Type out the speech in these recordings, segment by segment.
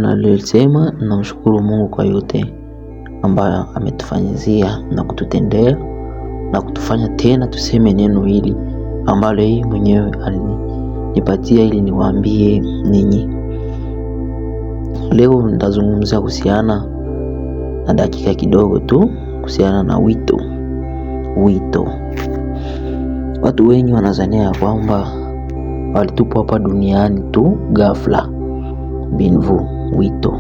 Nalosema namshukuru Mungu kwa yote ambayo ametufanyizia na kututendea na kutufanya tena tuseme neno hili ambalo yeye mwenyewe alinipatia ili niwaambie ninyi. Leo nitazungumzia kuhusiana na dakika kidogo tu kuhusiana na wito. Wito, watu wengi wanazania ya kwamba walitupwa hapa duniani tu ghafla binvu. Wito,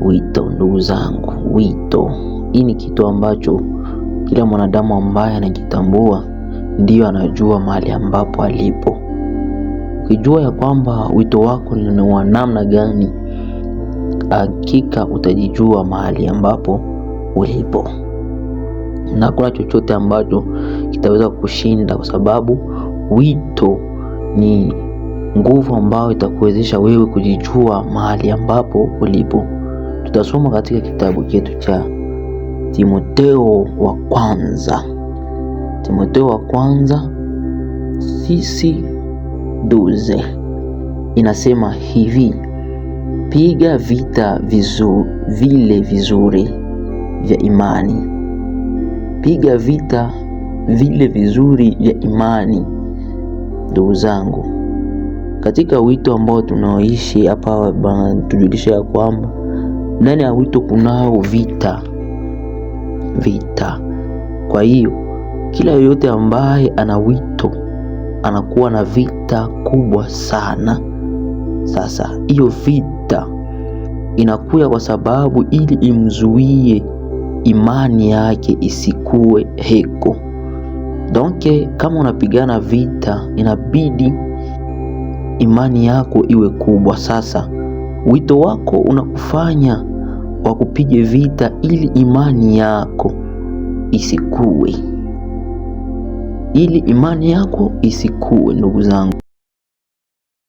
wito, ndugu zangu, wito hii ni kitu ambacho kila mwanadamu ambaye anajitambua ndiyo anajua mahali ambapo alipo. Ukijua ya kwamba wito wako ni wa namna gani, hakika utajijua mahali ambapo ulipo, na hakuna chochote ambacho kitaweza kushinda, kwa sababu wito ni nguvu ambayo itakuwezesha wewe kujijua mahali ambapo ulipo. Tutasoma katika kitabu chetu cha Timoteo wa kwanza, Timoteo wa kwanza 6:12 inasema hivi: piga vita vile vizuri vya imani, piga vita vile vizuri vya imani. Ndugu zangu, katika wito ambao tunaoishi hapa, tujulisha ya kwamba ndani ya wito kunao vita, vita. Kwa hiyo kila yoyote ambaye ana wito anakuwa na vita kubwa sana. Sasa hiyo vita inakuya kwa sababu ili imzuie imani yake isikue heko. Donc kama unapigana vita, inabidi imani yako iwe kubwa. Sasa wito wako unakufanya wakupige vita ili imani yako isikue, ili imani yako isikue, ndugu zangu.